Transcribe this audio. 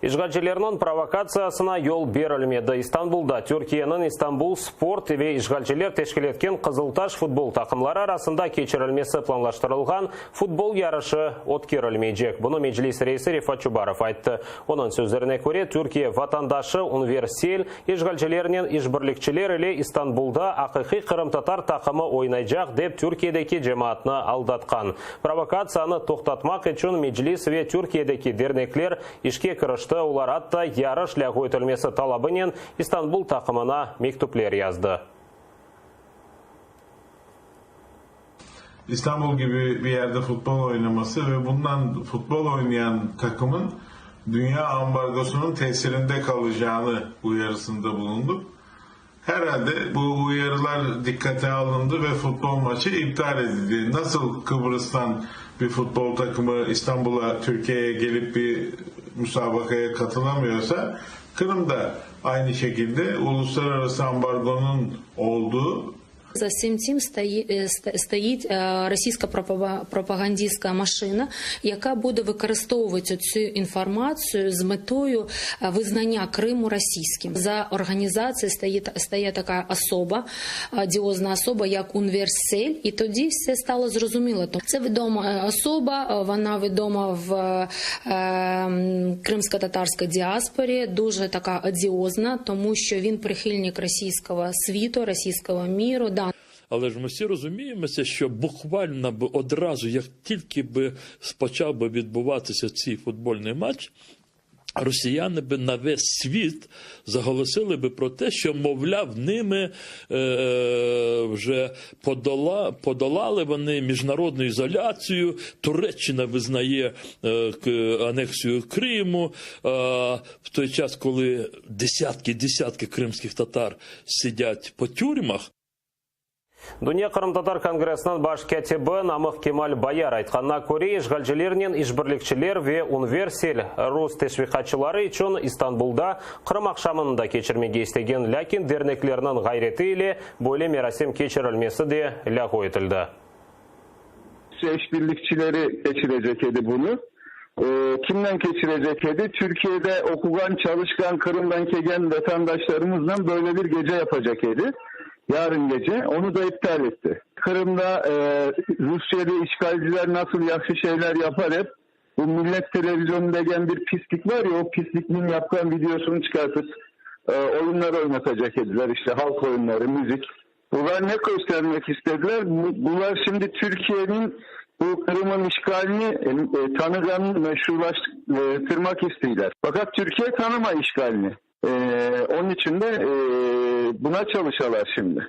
İşğalcilerniñ provokatsiyasına yol berilmedi. İstanbulda Türkiyeniñ İstanbul Sport ve işğalciler teşkil etken Qızıltaş futbol taqımları arasında keçirilmesi planlaştırılğan futbol yarışı ötkerilmeycek. Bunı Meclis reisi Refat Çubarov ayttı. Onıñ sözlerine köre, Türkiye vatandaşı Ünver Sel işğalcilernen işbirlikçiler ile İstanbulda aqiqiy qırımtatar taqımı oynaycaq dep Türkiyedeki cemaatnı aldatqan. Provokatsiyanı toqtatmaq içün Meclis ve Türkiyedeki dernekler işke kirişti, olar atta yarış lâğu etilmesi talabınen İstanbul taqımına mektüpler yazdı. İstanbul gibi bir yerde futbol oynaması ve bundan futbol oynayan takımın dünya ambargosunun tesirinde kalacağını uyarısında bulunduk. Herhalde bu uyarılar dikkate alındı ve futbol maçı iptal edildi. Nasıl Kıbrıs'tan bir futbol takımı İstanbul'a, Türkiye'ye gelip bir müsabakaya katılamıyorsa, Kırım da aynı şekilde uluslararası ambargonun olduğu За всім цим стоїть російська пропагандистська машина, яка буде використовувати цю інформацію з метою визнання Криму російським. За організацією стоїть така особа, одіозна особа, як Унвер Сель, і тоді все стало зрозуміло. Це відома особа, вона відома в кримсько-татарській діаспорі, дуже така одіозна, тому що він прихильник російського світу, російського міру. Да. Але ж ми всі розуміємося, що буквально б одразу, як тільки би почав би відбуватися цей футбольний матч, росіяни би на весь світ заголосили би про те, що, мовляв, ними вже подолали вони міжнародну ізоляцію, Туреччина визнає анексію Криму, в той час, коли десятки кримських татар сидять по тюрмах. Dünya qırımtatar kongressiniñ baş kâtibi Namıq Kemal Bayar aytqanına köre, işğalcilernen işbirlikçiler ve Ünver Sel rus teşviqatçıları içün İstanbulda Qırım aqşamını da keçirmege istegen, lâkin derneklerniñ ğayreti ile böyle merasim keçirilmesi de lâğu etildi. İşbirlikçileri keçirecek edi bunı. Kimnen keçirecek edi? Türkiye'de okugan, çalışkan, Kırım'dan kelgen vatandaşlarımızla böyle bir gece yapacak edi. Yarın gece. Onu da iptal etti. Kırım'da Rusya'da işgalciler nasıl yahşı şeyler yapar hep. Bu millet televizyonunda gelen bir pislik var ya, o pisliknin yapılan videosunu çıkartıp oyunlar oynatacak ediler. Halk oyunları, müzik. Bunlar ne göstermek istediler? Bunlar şimdi Türkiye'nin bu Kırım'ın işgalini tanıdan meşrulaştırmak istiyorlar. Fakat Türkiye tanıma işgalini. Onun için de buna çalışıyorlar şimdi.